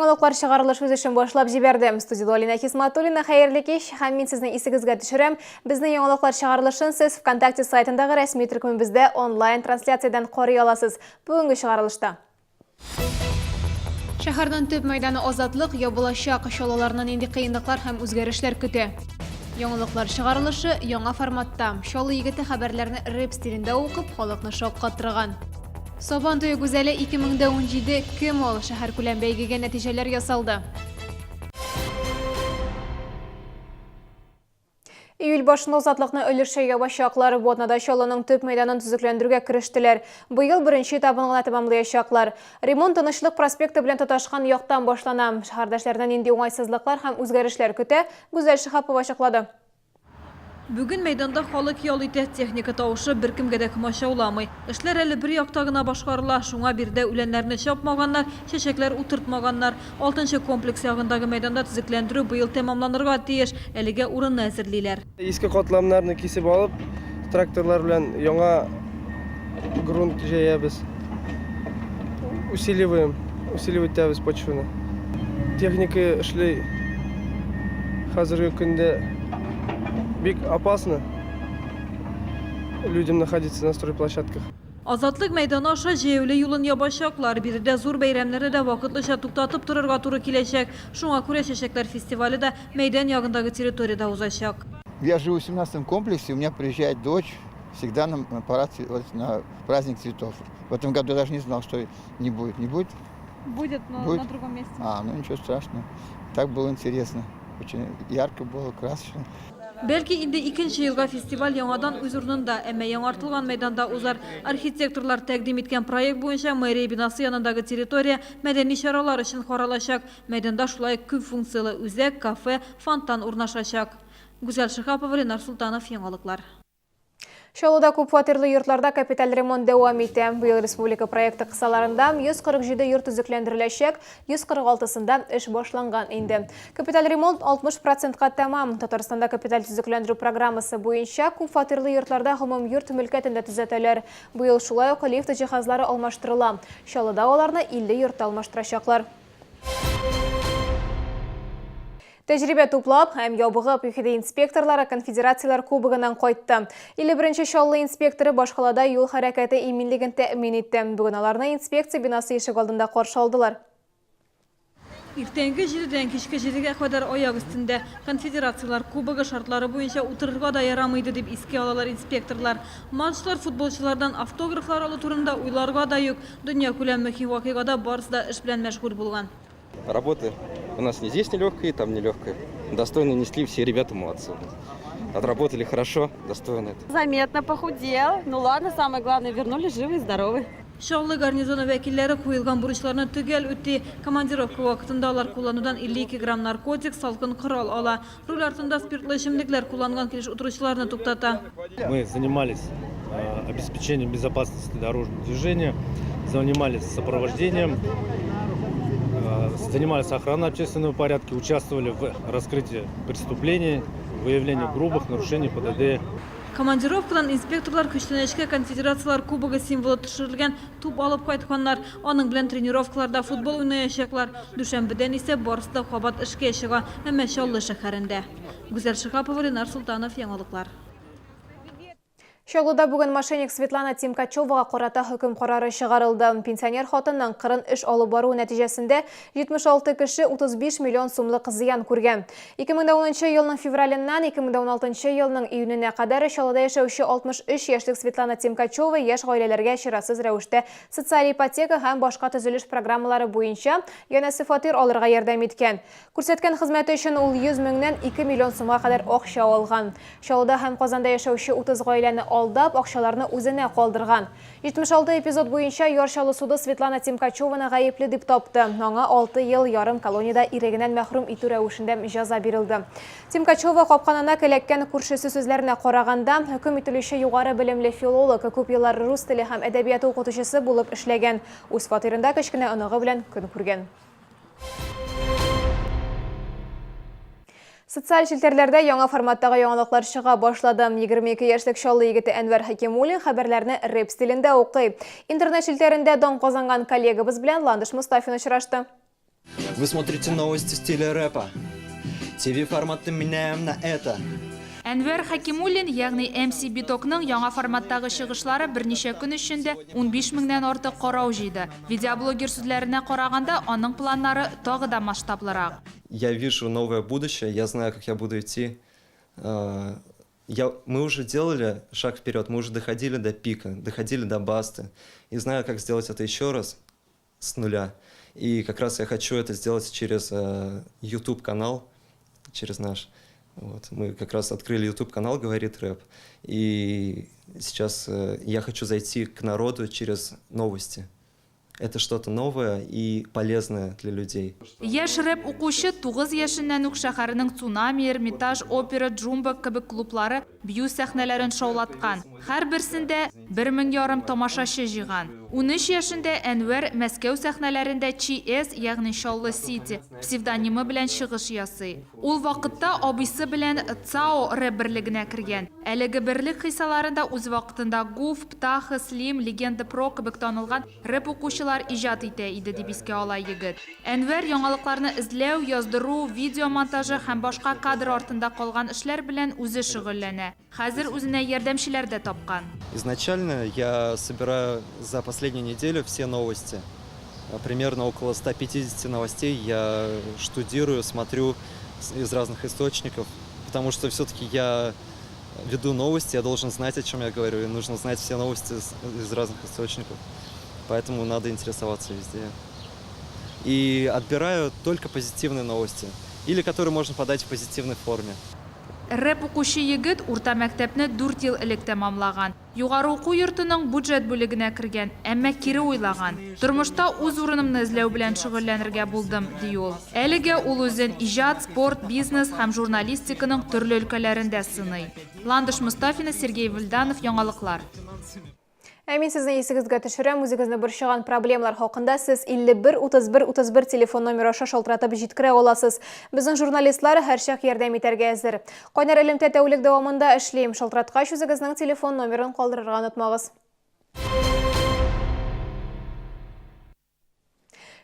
Яңалыклар чыгарылыш үз эшен башлап җибәрде. Студиядә Алина Хисматуллина, хәерле кич һәм мин сезнең исегезгә төшерәм, безнең яңалыклар чыгарылышын сез ВКонтакте сайтындагы рәсми төркемебездә онлайн трансляциядән карый аласыз. Бүгенге чыгарылышта. Шәһәрнең төп мәйданы Азатлык ябылачак. Чаллыларны нинди кыенлыклар һәм үзгәрешләр көтә? Яңалыклар чыгарылышы яңа форматта. Чаллы егете хәбәрләрне рэп стилендә укып, халыкны шаккатырган. Сабан туе гүзәле 2017 кем ул? Шәһәркүләм бәйгегә нәтиҗәләр ясалды. Июль башында Азатлыкны өлешчә ябачаклар. Бу атнада Чаллының төп мәйданын төзекләндерүгә керештеләр. Быел беренче этабын гына тәмамлаячаклар. Ремонт Тынычлык проспекты белән тоташкан яктан башлана. Шәһәрдәшләрне нинди уңайсызлыклар һәм үзгәрешләр көтә, Гүзәл Шиһапова ачыклады. Бүген мәйданда халык ял итә, техника тавышы беркемгә дә комачауламый. Эшләр әле бер якта гына башкарыла, шуңа биредә үләннәрне чапмаганнар, чәчәкләр утыртмаганнар. Алтынчы комплекс ягындагы мәйданда төзекләндерү быел тәмамланырга тиеш, әлегә урынны әзерлиләр. Иске катламнарны кисеп алып, тракторлар белән яңа грунт җәябез. Усиливаем, усиливать итәбез почваны. Техника эшли хәзерге көндә бик опасно людям находиться на стройплощадках. Азатлык мәйданы аша җәяүле юлын ябачаклар. Биредә зур бәйрәмнәрне дә вакытлыча туктатып торырга туры киләчәк. Шуңа күрә Чәчәкләр фестивале дә мәйдан ягындагы территориядә узачак. Я живу в семнадцатом комплексе, у меня приезжает дочь всегда на парад, вот, на праздник цветов. В этом году я даже не знал, что не будет. Не будет? Будет, но Будет? на другом месте. А, ну ничего страшного. Так было интересно. Очень ярко было, красочно. Бәлки инде икенче елга фестиваль яңадан үз урынында, әмма яңартылган мәйданда узар. Архитекторлар тәкъдим иткән проект буенча мэрия бинасы янындагы территория мәдәни чаралар өчен каралачак. Мәйданда шулай ук күп функцияле үзәк, кафе, фонтан урнашачак. Гүзәл Шиһапова, Ленар Солтанов, Яңалыклар. Чаллыда күпфатирлы йортларда капиталь ремонт дәвам итә. Быел республика проекты кысаларында 147 йорт төзекләндереләчәк, 146-сында эш башланган инде. Капиталь ремонт 60 процентка тәмам. Татарстанда капиталь төзекләндерү программасы буенча күпфатирлы йортларда гомумйорт мөлкәтен дә төзәтәләр. Быел шулай ук лифт җиһазлары алмаштырыла. Чаллыда аларны 50 йортта алмаштырачаклар. Тәҗрибә туплап һәм ябыгып, ЮХИДИ инспекторлары Конфедерацияләр Кубогыннан кайтты. 51 нче Чаллы инспекторы башкалада юл хәрәкәте иминлеген тәэмин итте. Бүген аларны инспекция бинасы ишек алдында каршы алдылар. Иртәнге җидедән кичке җидегә кадәр аяк өстендә. Конфедерацияләр Кубогы шартлары буенча утырырга да ярамый иде, дип искә алалар инспекторлар. Матчлар, футболчылардан автографлар алу турында уйларга да юк. Дөньякүләм мөһим вакыйгада барысы да эш белән мәшгуль булган. Работа у нас не здесь нелегкая, и там нелегкая. Достойно несли, все ребята молодцы. Отработали хорошо, достойно это. Заметно похудел. Ну ладно, самое главное, вернулись живы и здоровы. Чаллы гарнизоны вәкилләре куелган бурычларны төгәл үти. Командировка вакытында алар кулланудан 52 грамм наркотик, салкын корал ала. Руль артында спиртлы эчемлекләр кулланган килеш утыручыларны туктата. Мы занимались э, обеспечением безопасности дорожного движения, занимались сопровождением, э, занимались охраной общественного порядка, участвовали в раскрытии преступлений, выявлении грубых нарушений ПДД. Командировкадан инспекторлар күчтәнәчкә Конфедерацияләр Кубогы символы төшерелгән туп алып кайтканнар. Аның белән тренировкаларда футбол уйнаячаклар. Дүшәмбедән исә барысы да кабат эшкә чыга, әмма Чаллы шәһәрендә. Гүзәл Шиһапова, Ленар Солтанов, Яңалыклар. Чаллыда бүген мошенник Светлана Тимкачевага карата хөкем карары чыгарылды. Пенсионер хатынның кырын эш алып баруы нәтиҗәсендә 76 кеше 35 миллион сумлык зыян күргән. 2010 елның февраленнән 2016 елның июненә кадәр Чаллыда яшәүче 63 яшьлек Светлана Тимкачева яшь гаиләләргә чиратсыз рәвештә социаль ипотека һәм башка төзелеш программалары буенча янәсе фатир алырга ярдәм иткән. Күрсәткән хезмәте өчен ул 100 меңнән 2 миллион сумга кадәр акча алган. Чаллыда һәм Казанда яшәүче 30 гаиләне алдап, акчаларны үзенә калдырган. 76 эпизод буенча Яр Чаллы суды Светлана Тимкачеваны гаепле дип тапты. Аңа 6 ел ярым колониядә ирегеннән мәхрүм итү рәвешендә җәза бирелде. Тимкачева капканына эләккән күршесе сүзләренә караганда, хөкем ителүче югары белемле филолог, күп еллар рус теле һәм әдәбияты укытучысы булып эшләгән. Үз фатирында кечкенә оныгы белән көн күргән. Социаль челтәрләрдә яңа форматтагы яңалыклар чыга башлады. 22 яшьлек Чаллы егете Әнвәр Хәкимуллин хәбәрләрне рэп стилендә укый. Интернет челтәрендә дан казанган коллегабыз белән Ландыш Мостафин очрашты. Вы смотрите новости в стиле рэпа. ТВ форматы меняем на это. Әнвәр Хәкимуллин, ягъни MC Битокның яңа форматтагы чыгышлары берничә көн эчендә 15 меңнән артык карау җыйды. Видеоблогер сүзләренә караганда, аның планнары тагы да масштаблырак. Я вижу новое будущее, я знаю, как я буду идти. Э, я, мы уже делали шаг вперед, мы уже доходили до пика, доходили до басты. И знаю, как сделать это еще раз с нуля. И как раз я хочу это сделать через э, YouTube-канал, через наш. Вот, мы как раз открыли YouTube-канал «Говорит рэп». И сейчас э, я хочу зайти к народу через новости. Это что-то новое и полезное для людей. Яшь рэп укучы 9 яшеннән үк шәһәрнең Цунами, Эрмитаж, Опера, Джумба кебек клублары бию сәхнәләрен шаулаткан. Һәрберсендә бер мең ярым тамашачы җыйган. 13 яшендә Әнвәр Мәскәү сәхнәләрендә ЧС, ягъни Чаллы Сити, псевдонимы белән чыгыш ясый. Ул вакытта абыйсы белән ЦАО рэп берлегенә кергән. Әлеге берлек хисаларында үз вакытында Гуф, Птаха, Слим, Легенда Про кебек танылган рэп укучылар иҗат итә иде, дип искә ала егет. Әнвәр яңалыкларны эзләү, яздыру, видео монтажы һәм башка кадр артында калган эшләр белән үзе шөгыльләнә. Хәзер үзенә ярдәмчеләр дә тапкан. Изначально я собираю за последнюю неделю все новости. Примерно около 150 новостей я штудирую, смотрю из разных источников, потому что все-таки я веду новости, я должен знать, о чем я говорю, и нужно знать все новости из разных источников. Поэтому надо интересоваться везде. И отбираю только позитивные новости, или которые можно подать в позитивной форме. Рэп укучы егет урта мәктәпне дүрт ел элек тәмамлаган. Югары уку йортының бюджет бүлегенә кергән, әмма кире уйлаган. Тормышта үз урынымны эзләү белән шөгыльләнергә булдым, ди ул. Әлегә ул үзен иҗат, спорт, бизнес һәм журналистиканың төрле өлкәләрендә сыный. Ландыш Мостафина, Сергей Вильданов, Яңалыклар. Ә мин сезне исегезгә төшерәм, үзегезне борчыган проблемалар хакында сез 51 31 31 телефон номеры аша шалтыратып җиткерә аласыз. Безнең журналистлар һәрчак ярдәм итәргә әзер. Кайнар элемтә тәүлек дәвамында эшли. Шалтыраткач үзегезнең телефон номерын калдырырга онытмагыз.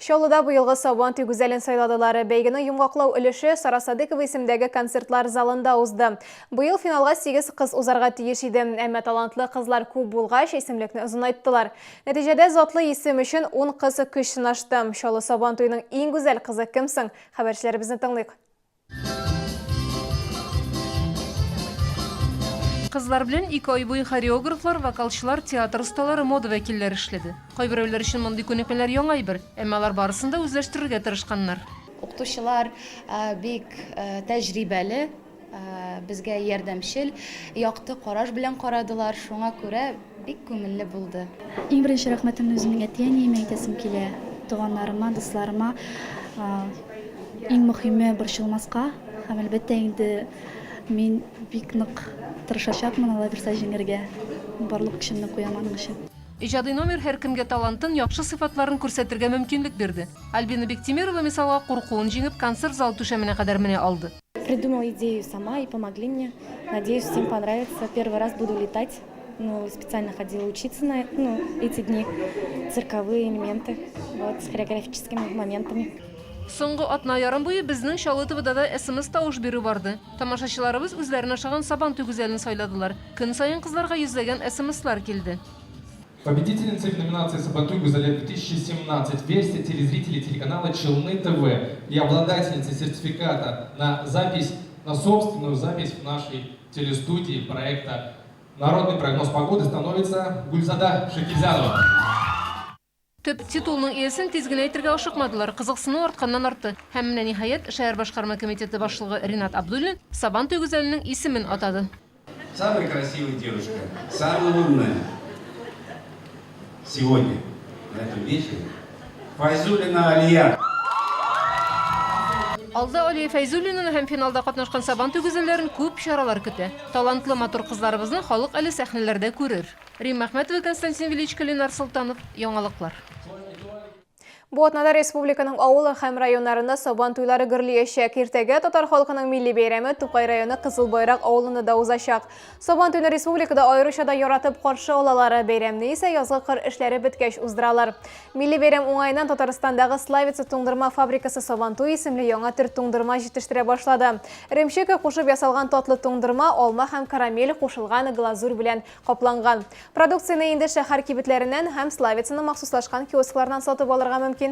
Чаллыда быелгы Сабан туй гүзәлен сайладылар. Бәйгенең йомгаклау өлеше Сара Садыкова исемдәге концертлар залында узды. Быел финалга 8 кыз узарга тиеш иде. Әмма талантлы кызлар күп булгач, исемлекне озынайттылар. Нәтиҗәдә затлы исем өчен 10 кыз көч сынашты. Чаллы Сабан туеның иң гүзәл кызы кем соң? Хәбәрчеләребезне тыңлыйк. Кызлар белән ике ай буе хореографлар, вокалчылар, театр осталары, мода вәкилләре эшләде. Кайберәүләр өчен мондый күнекмәләр яңа әйбер, әмма алар барысын да үзләштерергә тырышканнар. Укытучылар бик тәҗрибәле, безгә ярдәмчел, якты караш белән карадылар, шуңа күрә бик күңелле булды. Иң беренче рәхмәтемне үземнең әти-әниемә әйтәсем килә, туганнарыма, дусларыма. Иң мөхиме борчылмаска һәм, әлбәттә инде, мин бик нык тырышачакмын, Алла бирса, җиңергә. Барлык көчемне куям аның өчен. Иҗади номер һәркемгә талантын, яхшы сыйфатларын күрсәтергә мөмкинлек бирде. Альбина Биктимерова, мисалга, куркуын җиңеп, концерт залы түшәменә кадәр менә алды. Придумала идею сама и помогли мне. Надеюсь, всем понравится. Первый раз буду летать. Ну, специально ходила учиться на ну, эти дни. Цирковые элементы, вот, с хореографическими моментами. Соңгы атна ярым буе безнең Чаллы ТВда да СМС-тавыш бирү барды. Тамашачыларыбыз үзләренә ошаган Сабантуй гүзәлен сайладылар. Көн саен кызларга йөзләгән СМСлар килде. Победительницей в номинации «Сабантуй Гузалия 2017» версия телезрителей телеканала Челны ТВ и обладательницей сертификата на запись, на собственную запись в нашей телестудии проекта «Народный прогноз погоды» становится Гульзада Шакизянова. Төп титулның иясен тиз генә әйтергә ашыкмадылар, кызыксыну артканнан артты. Һәм менә, ниһаять, шәһәр башкарма комитеты башлыгы Ринат Абдуллин Сабан туй гүзәленең исемен атады. Самая красивая девушка, самая умная сегодня, на этом вечере, Файзуллина Алия. Алда Алия Фәйзуллинаны һәм финалда катнашкан Сабан туй гүзәлләрен күп чаралар көтә. Талантлы матур кызларыбызны халык әле сәхнәләрдә күрер. Римма Әхмәтова, Константин Величко, Ленар Солтанов. Яңалыклар. Бу атнада республиканың авыл һәм районнарында Сабан туйлары гөрлиячәк. Иртәгә татар халкының милли бәйрәме Тукай районы Кызыл Байрак авылында да узачак. Сабан туйны республикада аеруча да яратып каршы алалар. Бәйрәмне исә язгы кыр эшләре беткәч уздыралар. Милли бәйрәм уңаеннан Татарстандагы Славица туңдырма фабрикасы Сабантуй исемле яңа төр туңдырма җитештерә башлады. Эремчек кушып ясалган татлы туңдырма алма һәм карамель кушылган глазурь белән Капланган. Продукцияне инде шәһәр кибетләреннән һәм Славицаның махсуслашкан киоскларыннан сатып алырга мөмкин.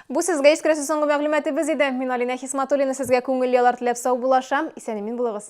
Бу сезгә искәрәсе соңгы мәгълүматыбыз иде. Мин Алинә Хисматуллина сезгә күңелле яллар теләп саубуллашам. Исән-имин булыгыз.